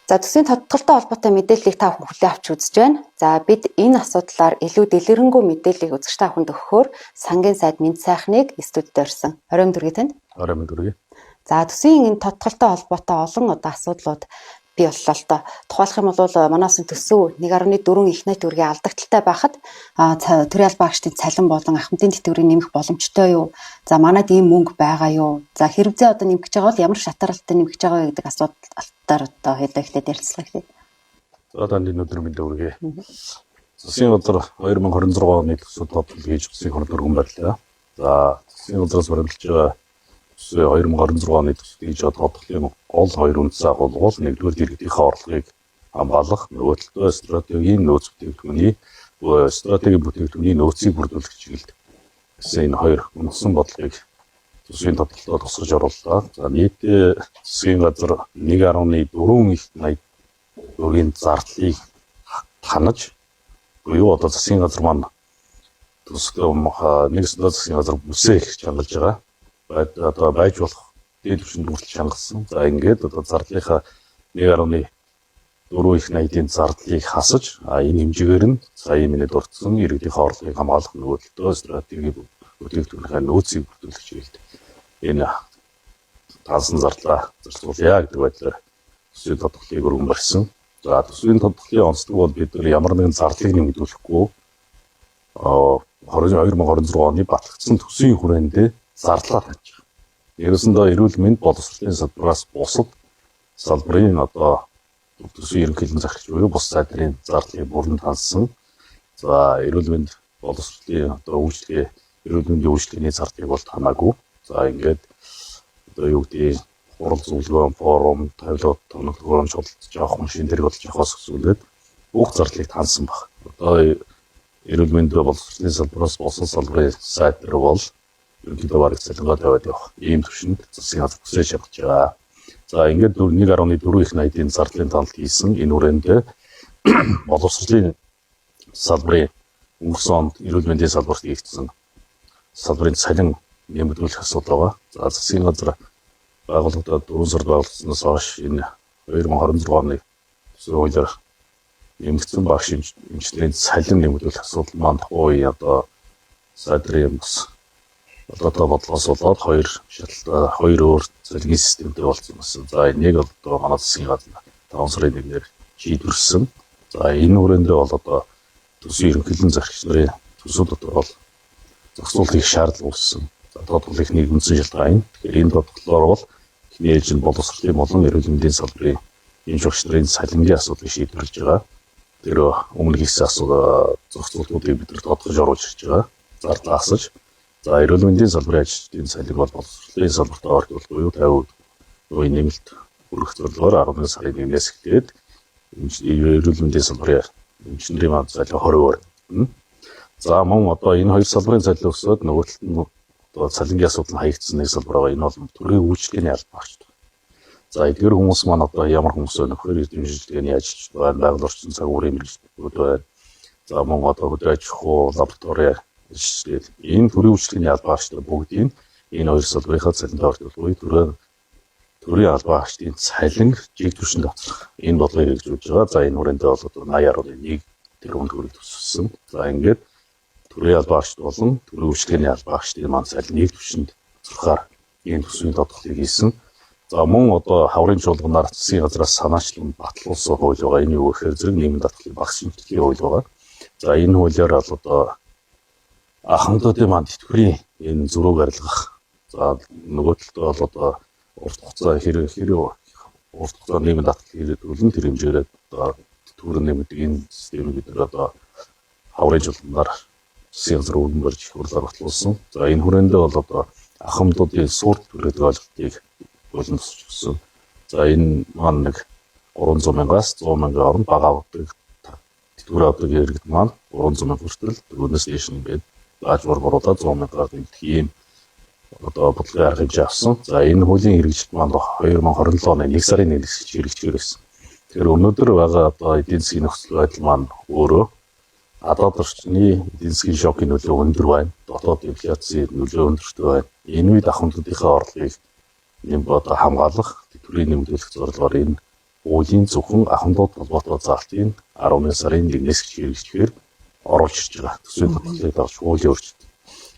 За, төсвийн тодтголтой холбоотой мэдээллийг та бүхэн хүлээн авч үзэж байна. За, бид энэ асуудлаар илүү дэлгэрэнгүй мэдээллийг үзэгч та бүхэнд өгөхөөр сангийн сайд Мэнд сайхныг студид орсон. Оройн дүргий танд. Оройн дүргий. За, төсвийн энэ тодтголтой холбоотой олон одоо асуудлууд бий боллоо л доо. Тухайлах юм бол манай улсын төсөв 1.4 их найт төгрөгийн алдагдaltaй байхад төрийн албан хаагчдын цалин болон ахмадын тэтгэврийг нэмэх боломжтой юу? За, манад ийм мөнгө байгаа юу? За, хэрвээ одоо нэмэх гэж байгаа бол ямар шатаарлалтай нэмэх гэж байгаа вэ гэдэг асуудалтаар одоо хоёулаа эхлээд ярилцлага эхлэе. За, танд энэ өдөр мэндийг хүргэе. Засгийн газар 2026 оны төсөв тодтол хийж засгийн хурд өргөн барилаа. За, засгийн газраас баримталж байгаа төсвөө 2026 оны төсөлд хийж байгаа тодтолын гол хоёр үндсэн агуулга бол нэгдүгээр иргэдийнхээ орлогыг хамгаалах, нөгөө талдаа стратегийн нөөц бүтээгдэхүүний стратегийн бүтээгдэхүүний нөөцийг бүрдүүлэх чиглэлд гэсэн энэ хоёр үндсэн бодлогыг төсвийн тодтолдоо тусгаж орууллаа. За, нийт засгийн газар 1.4 их 80 төгрөгийн зардлыг танаж буюу одоо засгийн газар маань төсөлтөө нэгсэндээ засгийн газар бүсээ их чангалж байгаа. Одоо байж болох дээд түвшинд хүртэл чангалсан. За, ингээд одоо зардлынхаа 1.4 их 80-ийн зардлыг хасаж, энэ хэмжээгээр нь сая миний дурдсан иргэдийнхээ орлогыг хамгаалах, нөгөө талдаа стратегийн бүтээгдэхүүнийхээ нөөцийг бүрдүүлэх чиглэлд энэ таасан зардлаа зарцуулъя гэдэг байдлаар төсвийн тодтголыг өргөн барьсан. За, төсвийн тодтголын онцлог бол бид нар ямар нэгэн зардлыг нэмэгдүүлэхгүй 2026 оны батлагдсан төсвийн хүрээндээ зардлаа таньж байгаа. Ерөөсөндөө эрүүл мэнд боловсролын салбараас бусад салбарын одоо төсвийн ерөнхийлөн захирагч буюу бус сайдрын зардлыг бүрэн таньсан. За, эрүүл мэнд боловсролын одоо үйлчилгээ, эрүүл мэндийн үйлчилгээний зардлыг бол танаагүй. За, ингээд одоо юу гэдгийг хурал зөвлөгөө, форум, тавилга, тоног төхөөрөмж худалдаж авах, машин тэрэг болж авахаас өсвөлээд бүх зардлыг таньсан баг. Одоо эрүүл мэнд боловсролын салбараас бусад салбарын сайд дээр бол ерөнхийдөө бараг цалингаа тавиад явах ийм түвшинд засгийн газар бүсээ чангалж байгаа. За, ингээд 1.4 их 80-ийн зардлын таналт хийсэн. Энэ хүрээнд боловсролын салбарын өнгөрсөн онд эрүүл мэндийн салбарт хийгдсэн салбарын цалин нэмэгдүүлэх асуудал байгаа. За, засгийн газар байгууллагад 4 сард байгуулагдсанаас хойш энэ 2026 оны төсвийн хуулиар нэмэгдсэн багш эмчнэрийн цалин нэмэгдүүлэх асуудал маань тухайн үеийн одоо сайдрын бас одоо бодлогоос болоод хоёр шаталтай, хоёр өөр цалингийн системтэй болсон байсан. За, энийг бол одоо манай засгийн газар 5 сарын 1-ээр шийдвэрлэсэн. За, энэ хүрээндээ бол одоо төсвийн ерөнхийлөн захирагч нарын төсөв дотор бол зохицуулт хийх шаардлага үүссэн. За, тодголын нэг үндсэн шалтгаан энэ. Тэгэхээр энэ тодголоор бол эхний ээлжинд боловсролын болон эрүүл мэндийн салбарын эмч багш нарын цалингийн асуудлыг шийдвэрлэж байгаа. Тэр өмнө хийсэн асуудал зохицуултуудыг бид нар тодгож оруулж ирж байгаа. Зардлаа асаж. За, эрүүл мэндийн салбарын ажилчдын цалин бол боловсролын салбарт ойртол буюу 50% нэмэлт хүргэх зорилгоор 11 сарын 1-ээс эхлээд эрүүл мэндийн салбарын эмч нарын маань цалин 20%-аар нэмэгдэнэ. За, мөн одоо энэ хоёр салбарын цалин өсөөд нөгөө талд нь одоо цалингийн асуудал нь хаягдсан нэг салбар байгаа. Энэ бол төрийн үйлчилгээний албан хаагчид. За, эдгээр хүмүүс маань одоо ямар хүмүүс вэ гэхээр эрдэм шинжилгээний ажилчид байна, байгаль орчин цаг уурын мэргэжилтнүүд байна. За, мөн одоо хөдөө аж ахуй, лаборатори ажилчид. Энэ төрийн үйлчилгээний албан хаагчид бүгдийг энэ хоёр салбарынхаа цалинтай ортол буюу төрийн албан хаагчдын цалин жиг түвшинд авчрах энэ бодлогыг хэрэгжүүлж байгаа. За, энэ хүрээндээ бол одоо 80.1 тэрбум төгрөг төсөвсөн. За, ингээд төрийн албан хаагчид болон төрийн үйлчилгээний албан хаагчдын маань цалин нэг түвшинд авчрахаар энэ төсвийн тодтголыг хийсэн. За, мөн одоо хаврын чуулганаар засгийн газраас санаачлан батлуулсан хууль байгаа. Энэ юу гэхээр зэрэг нийгмийн даатгалын багц шинжилгээний хууль байгаа. За, энэ хуулиар бол одоо ахмадуудын маань тэтгэврийн энэ зөрүүг арилгах. За, нөгөө талд бол одоо урт хугацаа хэрэг хэрэг урт хугацаа нийгмийн даатгал хэрэглэн тэр хэмжээгээр одоо тэтгэвэр нэмэгдэг энэ системийг бид нар одоо хаврын чуулганаар засгийн газар өргөн барьж их хурлаар батлуулсан. За, энэ хүрээндээ бол одоо ахмадуудын суурь тэтгэврийн ойлголтыг болон тусч өгсөн. За, энэ маань нэг 300 мянгаас 100 мянган хооронд бага авдаг тэтгэвэр авдаг иргэд маань 300 мянга хүртэл, дөрөвнөөс дээш нь ингээд заажмаар буруулаад 100 мянгаар нэмэгдэх ийм одоо бодлогын арга хэмжээ авсан. За, энэ хуулийн хэрэгжилт маань 2027 оны 1 сарын 1-ээс хэрэгжихээр байсан. Тэгэхээр өнөөдөр байгаа одоо эдийн засгийн нөхцөл байдал маань өөрөө гадаад орчны эдийн засгийн шокын нөлөө өндөр байна. Дотоод инфляцийн нөлөө өндөртэй байна. Энэ үед ахмадуудынхаа орлогыг нэм одоо хамгаалах, тэтгэврийг нэмэгдүүлэх зорилгоор энэ хуулийн зөвхөн ахмадууд холбоотой заалтын 11 сарын 1-ээс хэрэгжихээр оруулж ирж байгаа. Төсвийн тодтолыг дагаж хуулийн өөрчлөлт.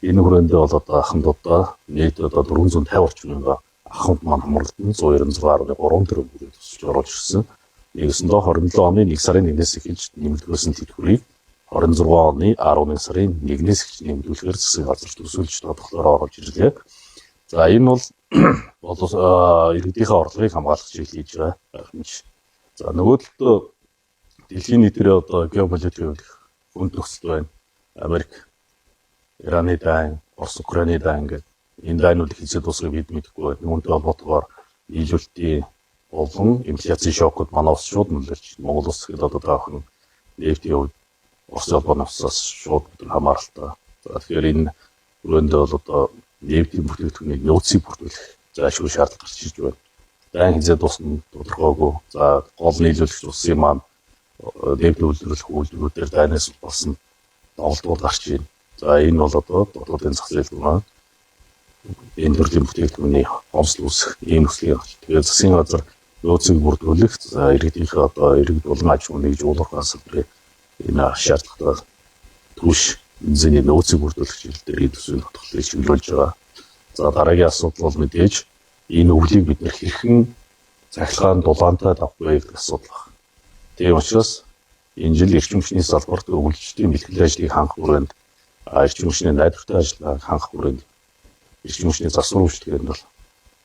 Энэ хүрээндээ бол одоо ахмадуудаа нийт одоо 450 орчим мянган ахмад маань хамрагдан 196.3 тэрбум төгрөгийг төсөж оруулж ирсэн. Нэгсэндээ 27 оны 1 сарын 1-ээс эхэлж нэмэгдүүлсэн тэтгэврийг 26 оны 11 сарын 1-ээс эхэлж нэмэгдүүлэхээр засгийн газар төсөөлж тодорхойлоор оруулж ирлээ. За энэ бол иргэдийнхээ орлогыг хамгаалах чиглэл хийж байгаа хэмж. За нөгөө талд дэлхийн нийтээр одоо геополитикийн хувьд хүнд нөхцөл байна. Америк, Ираны дайн, Орос, Украины дайн гэдэг энэ дайнууд хэзээ дуусахыг бид мэдэхгүй байна. Үүнтэй холбоотойгоор нийлүүлэлтийн болон инфляцийн шокод манай улс шууд нөлөөлж, Монгол улс гэхэд одоо та бүхэн нефтийн хувьд Оросын холбооны улсаас шууд бид хамааралтай. За тэгэхээр энэ хүрээндээ бол одоо нефтийн бүтээгдэхүүнийг нөөцийг бүрдүүлэх зайлшгүй шаардлага гарч ирж байна. Дайн хэзээ дуусна тодорхойгүй. За гол нийлүүлэгч улсын маань нефтийн үйлдвэрлэх үйлдвэрүүдээр дайнаас болсон доголдууд гарч байна. За энэ бол одоо дотоодын зах зээл маань энэ төрлийн бүтээгдэхүүний хомсдол үүсэх ийм нөхцөлийг авч. Тэгээд засгийн газар нөөцийг бүрдүүлэх, за иргэдийнхээ одоо иргэд болон аж ахуйн нэгж уулуурхай салбарын энэ шаардлагатай түвш бензиний нөөцийг бүрдүүлэх чиглэл дээр энэ төсвийн тодтолыг чиглүүлж байгаа. За дараагийн асуудал бол мэдээж энэ өвлийг бид нэр хэрхэн цахилгаан дулаантай давах вэ гэдэг асуудал байна. Тийм учраас энэ жил эрчим хүчний салбарт өвлөлтийн бэлтгэл ажлыг хангах хүрээнд, эрчим хүчний найдвартай ажиллагааг хангах хүрээнд эрчим хүчний засвар үйлчилгээнд бол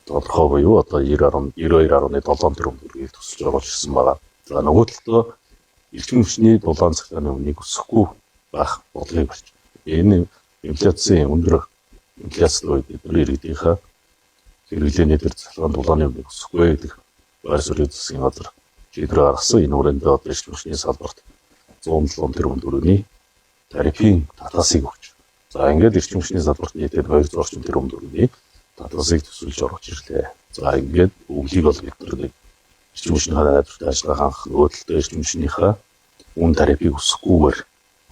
тодорхой буюу одоо 92.7 тэрбум төгрөгийг төсөлж оруулж ирсэн байгаа. За нөгөө талдаа эрчим хүчний дулаан цахилгааны үнийг өсөхгүй байх бодлогыг барьж. Энэ инфляцийн өндөр инфляцийн үед бид нар иргэдийнхээ хэрэглээний дээр цахилгаан дулааны үнийг өсөхгүй гэдэг байр суурийг засгийн газар шийдвэр гаргасан. Энэ хүрээндээ одоо эрчим хүчний салбарт 107 тэрбум төгрөгийн тарифын татаасыг өгч. За ингээд эрчим хүчний салбарт нийтээр 200 орчим тэрбум төгрөгийн татаасыг төсөөлж оруулж ирлээ. За ингээд өвлийг бол бид нар нэг эрчим хүчнийхээ найдвартай ажиллагаа хангах, нөгөө талдаа эрчим хүчнийхээ үн тарифыг өсгөхгүйгээр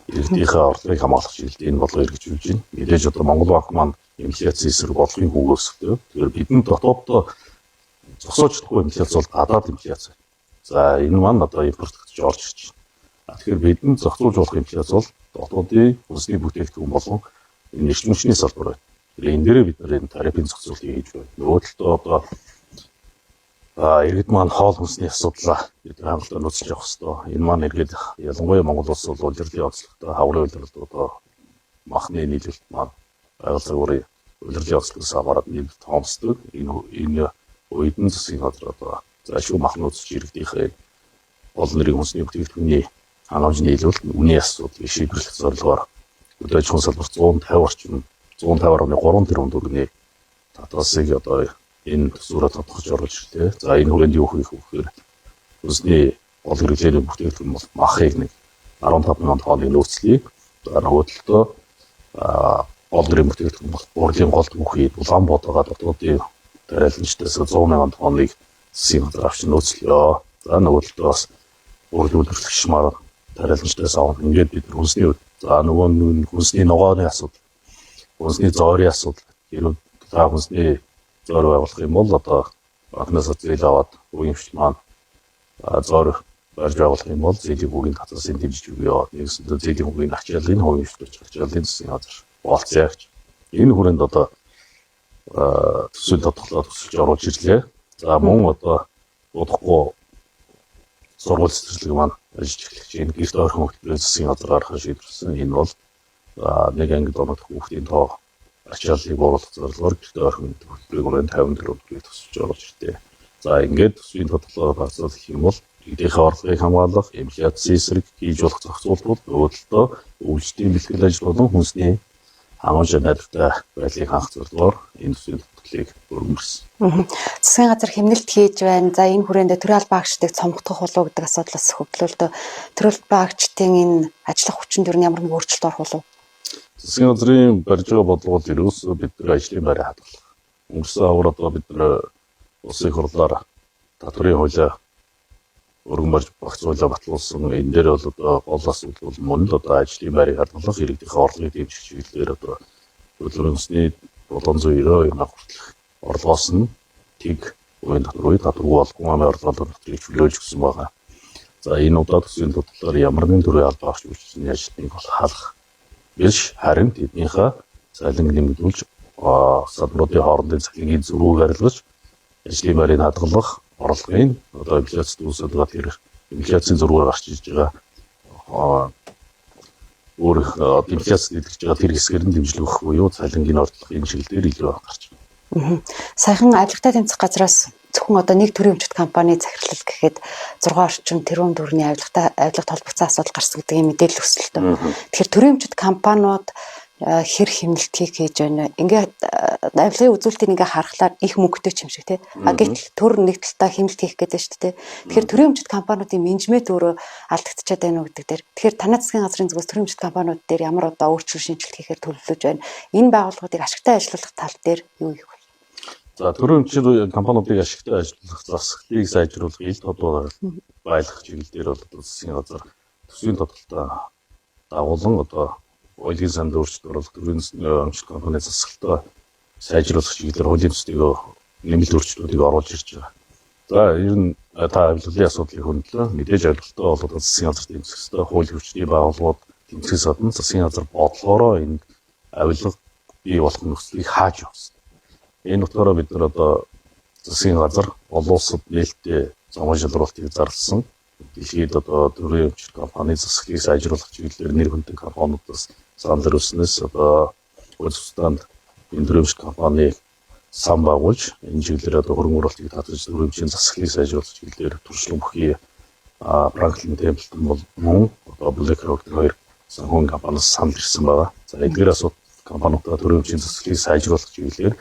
иргэдийнхээ орлогыг хамгаалах чиглэлд энэ бодлого хэрэгжүүлж байна. Мэдээж одоо Монгол банк маань инфляцийн эсрэг бодлогын хүүг өсгөдөг. Тэгэхээр бидэнд дотооддоо зогсоож чадахгүй инфляц бол гадаад инфляц. За энэ маань одоо импортлогдож орж ирж байна. Тэгэхээр бидэнд зохицуулж болох инфляц бол дотоодын хүнсний бүтээгдэхүүн болон энэ эрчим хүчний салбар байна. Тэгэхээр энэ дээрээ бид нар энэ тарифын зохицуултыг хийж байна. Нөгөө талдаа одоо иргэд маань хоол хүнсний асуудлаа бид хангалттай нөөцлөж явах хэрэгтэй. Энэ маань иргэд ялангуяа Монгол улс бол улирлын онцлогтой, хаврын улиралд одоо махны нийлүүлэлт маань байгаль загварын улирлын онцлогоос хамаарат нийлүүлэлт хомсдог. Энэ үед нь засгийн газар одоо зайлшгүй мах нөөцлөж иргэдийнхээ гол нэрийн хүнсний бүтээгдэхүүний хангамж нийлүүлэлт үнийн асуудлыг шийдвэрлэх зорилгоор өдөр аж ахуйн салбарт 150 орчим 150.3 тэрбум төгрөгийн татвасыг одоо энэ төсвөрөө тодорхож оруулж ирлээ. За энэ хүрээнд юу хийх вэ гэхээр хүнсний гол хэрэглээний бүтээгдэхүүн бол махыг нэг 15 мянган тонныг нөөцлөе. За нөгөө талдаа гол нэрийн бүтээгдэхүүн бол гурлийн гол түүхий дулаан бодоогоо дотоодын тариаланчдаас 100 мянган тонныг засгийн газар авч нөөцлөё. За нөгөө талдаа бас гурил үйлдвэрлэгч маань тариаланчдаас авах. Ингээд бид хүнсний үед за нөгөө хүнсний ногооны асуудал, хүнсний зоорын асуудал, хэрвээ та хүнсний зоор байгуулах юм бол одоо банкнаас зээл аваад хувийн хвшил маань зоор барьж байгуулах юм бол зээлийн хүүгийн татвасыг дэмжиж өгье. Нэгсэндээ зээлийн хүүгийн ачааллыг хувийн хвшлж ачааллын засгийн газар болцъё гэж. Энэ хүрээнд одоо төсөл тодорхойлоод төсөлж оруулж ирлээ. За мөн одоо удахгүй сургууль цэцэрлэг маань ажиллаж эхлэх чинь гэрт ойрхон хөтөлбөрийн засгийн газар гаргахаар шийдвэрлсэн. Энэ бол нэг ангид оногдох хүүхдийн тоо ачааллыг бууруулах зорилгоор гэрт ойрхон хөтөлбөрийг өрөөнд 50 тэрбум төсөж оруулж ирлээ. За ингээд төсвийн тодорхойлолоор багцаалах юм бол иргэдийнхээ орлогыг хамгаалах, инфляцийн эсрэг хийж болох зохицуултууд, нөгөө талдаа өвлжтийн бэлтгэл ажил болон хүнсний хангамж найдвартай байдлыг хангах зорилгоор энэ төсвийн тодтолыг өргөмөрсөн. Засгийн газар хэмнэлт хийж байна. За энэ хүрээндээ төрийн албан агчдыг цомгдох болов гэдэг асуудал бас хөглөөлдөө. Төрийн албан агчдын энэ ажиллах хүчинд ер нь ямар нэг өөрчлөлт орох болов? Засгийн газрын барьж байгаа бодлого бол ерөөсөө бид нар ажлын байрыг хадгалах. Өнгөрсөн авар одоо бид нар улсын их хурлаар татварын хуулиа өргөн барьж багц хуулиа батлуулсан. Энэ дээр бол одоо гол асуудал бол мөн л одоо ажлын байрыг хадгалах, иргэдийнхээ орлогыг дэмжих чиглэлээр одоо төлбөрийн хүнсний 792 мянга хүртэлх орлогоос нь тэг Буян татвар буюу татваргүй бол гун амын орлогын татварыг чөлөөлж өгсөн байгаа. За энэ удаа төсвийн тодтолоор ямар нэгэн төрлийн албаа авч үйлчилгээний ажилтныг бол халах биш, харин тэднийхээ цалинг нэмэгдүүлж, салбаруудын хоорондын цалингийн зөрүүг арилгаж, ажлын байрыг хадгалах, орлогын одоо инфляцид үүсээд байгаа тэр инфляцийн зөрүүгээр гарч ирж байгаа өөр инфляцид идэгж байгаа тэр хэсгээр нь дэмжлэг өгөх буюу цалингийн орлого энэ чиглэл дээр илүү гарч байна. Саяхан авилгатай тэмцэх газраас зөвхөн одоо нэг төрийн өмчт компани захирлал гэхэд 6 орчим тэрбум төгрөгийн авилгад холбогдсон асуудал гарсан гэдэг юм мэдээлэл өсөлтөө. Тэгэхээр төрийн өмчт компаниуд хэр хэмнэлтийг хийж байна. Ингээд авилгын үзүүлэлтийг ингээ харахлаар их мөнгөтэй ч юм шиг тий. А гэтэл төр нэг талдаа хэмнэлт хийх гэдэг шүү дээ. Тэгэхээр төрийн өмчт компаниудын менежмент өөрөө алдагдчихад байна уу гэдэг дээр. Тэгэхээр танай засгийн газрын зүгээс төрийн өмчт компаниуд дээр ямар одоо өөрчлөлт шинэчлэлт хийхээр төлөвлөж байна. Энэ байгууллагуудыг ашигтай ажиллуулах тал дээр юу хийх вэ? За төрийн өмчт компаниудыг ашигтай ажиллуулах, засаглалыг сайжруулах, ил тодорхой байлгах чиглэл дээр бол засгийн газар төсвийн тодтолтой дагуулan одоо хуулийн санд өөрчлөлт оруулах, төрийн өмчт компани засаглалтаа сайжруулах чиглэлээр хуулийн төслийг нэмэлт өөрчлөлтүүдийг оруулж ирж байгаа. За ер нь та авилгалын асуудлыг хөндлөө. Мэдээж авилгалтай бол одоо засгийн газар тэмцэх ёстой, хууль хүчний байгууллагууд тэмцэхээс гадна засгийн газар бодлогоороо энд авилга бий болох нөхцөлийг хааж явсан. Энэ утгаараа бид нар одоо засгийн газар олон улсад нээлттэй замын шалруултыг зарласан. Дэлхийд одоо төрийн өмчт компани засаглалыг сайжруулах чиглэлээр нэр хүндтэй компаниудаас санал ирүүлснээс одоо Үзбэкистанд энэ төрийн өмчт компани сан байгуулж энэ чиглэлээр одоо хөрөнгө оруулалтыг татаж төрийн өмчийн засаглалыг сайжруулах чиглэлээр туршлага бүхий Franklin Templeton бол мөн одоо BlackRock хоёр санхүүгийн компаниас санал ирсэн байгаа. За эдгээр асуудал компаниудаа төрийн өмчийн засаглалыг сайжруулах чиглэлээр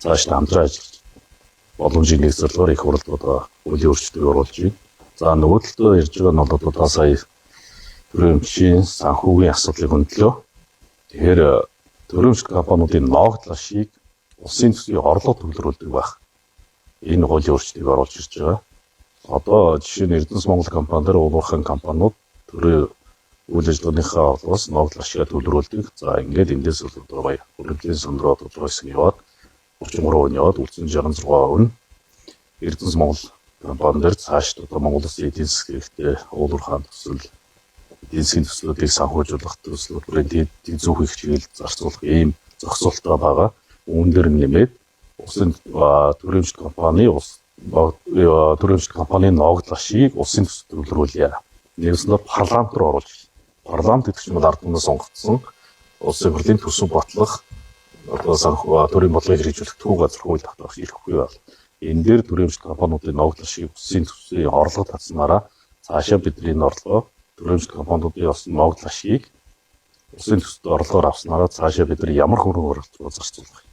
цааш нь хамтран ажиллаж боломжийн нэг зорилгоор их хуралд одоо хуулийн өөрчлөлтийг оруулж байна. За нөгөө талдаа ярьж байгаа нь бол одоо та сая төрийн өмчийн санхүүгийн асуудлыг хөндлөө. Тэгэхээр төрийн өмч компаниудын ногдол ашиг улсын төсвийн орлого төвлөрүүлдэг байх. Энэ хуулийн өөрчлөлтийг оруулж ирж байгаа. Одоо жишээ нь Эрдэнэс Монгол компани дээр уулуурхайн компаниуд төрийн үйл ажиллагааныхаа орлогоос ногдол ашигаа төвлөрүүлдэг. За ингээд эндээс бол одоо баяр хүрэмжийн сан руу тодорхой хэсэг яваад 33% яваад үлдсэн 66% нь Эрдэнэс Монгол компани дээр цааш одоо Монгол Улсын эдийн засаг хэрэгтэй уулуурхайн төсөл, эдийн засгийн төслүүдийг санхүүжүүлэх төслүүд бүрийн зүүх хийх чиглэлд зарцуулах ийм зохицуултаа байгаа. Үүн дээр нэмээд улсын төрийн өмчт компани улс төрийн өмчт компани ногдол ашиг улсын төсөлд төвлөрүүлье. Нэгсэндээ парламент руу оруулж. Парламент гэдэг чинь бол ард түмнээс сонгогдсон улсын хурлын төсөв батлах одоо санхүү төрийн бодлогыг хэрэгжүүлэх төв газар хууль тогтоох эрхгүй бол энэ дээр төрийн өмчт компаниудын ногдол ашиг улсын төсвийн орлого татснараа цаашаа бидний энэ орлогоо төрийн өмчт компаниудын ногдол ашгийг улсын төсөлд орлогоор авснараа цаашаа бид нар ямар хөрөнгө оруулалт зарцуулах юм.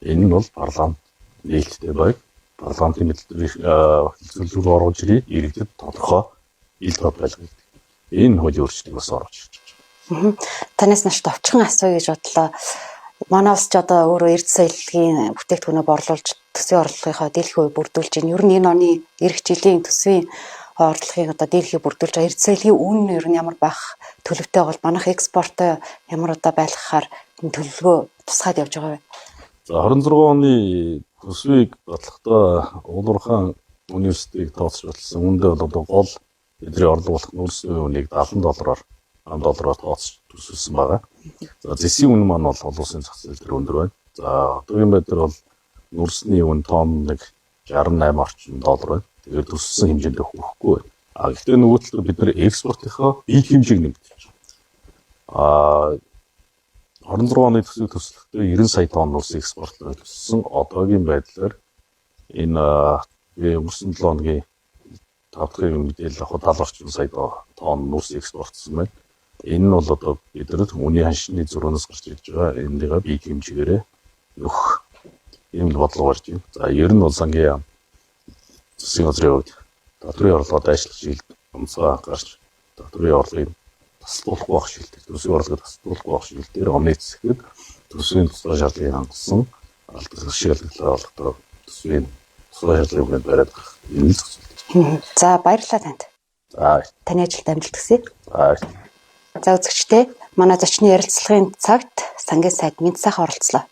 Энэ нь бол парламент нээлттэй байг. Парламентын мэдээлэл хэлцүүлэг рүү оруулж ирээ. Иргэдэд тодорхой ил тод байлгах гэдэг. Энэ хуулийн өөрчлөлтийг бас оруулж ирж байна. Танаас маш товчхон асууя гэж бодлоо. Манай улс ч одоо өөрөө эрд соёлын бүтээгдэхүүнээ борлуулж төсвийн орлогынхоо дийлэх үе бүрдүүлж байна. Ер нь энэ оны эх жилийн төсвийн орлогыг одоо дийлхийг бүрдүүлж байгаа. Эрд соёлын үн нь ер нь ямар байх төлөвтэй бол манайх экспортоо ямар одоо байлгахаар энэ төлөвлөгөө тусгаад явж байгаа вэ? За 26 оны төсвийг батлахдаа Уулуурхайн университетийг тооцож баталсан. Үүндээ бол одоо гол бидний орлого болох нүүрсний үнийг 70 доллараар ам доллараар тооцож төсөлсөн байгаа. За зэсийн үн маань бол олон улсын зах зээл дээр өндөр байна. За одоогийн байдлаар бол нүүрсний үн тонн нэг 68 орчим доллар байна. Тэгэхээр төсөлсөн хэмжээнд хүрэхгүй байна. А гэхдээ нөгөө талаар бид нэр экспортынхоо бие хэмжээг нэмэгдэж байна. А 26 оны төсвийг төслөхдөө 90 сая тонн нүүрс экспортлоо төсөлсөн. Одоогийн байдлаар энэ өнгөрсөн 7 хоногийн 5 дахь мэдээлэл авах 70 орчим сая тонн нүүрс экспортлсон байна. Энэ нь бол одоо бид нар үнийн ханшны зөрүүнээс гарч ирж байгаа энэнийгээ бие хэмжээгээрээ нөх ийм л бодлого барьж байна. За ер нь бол сангийн яам засгийн газрын хувьд татврын орлогоо дайшлах чиглэлд онцгой анхаарч татврын орлогыг таслуулахгүй байх чиглэлд, төсвийн орлогыг таслуулахгүй байх чиглэл дээр оны эцэхэд төсвийн тусгай шаардлагыг хангасан алдах шиг алдагдлаа олгодог төсвийн тусгай шаардлагыг хүрээнд бариад гарах энэ л зохицуулт. За баярлалаа танд. За таны ажилд амжилт хүсье. За. За үзэгчдээ манай зочны ярилцлагын цагт сангийн сайд Мэнд сайхан оролцлоо.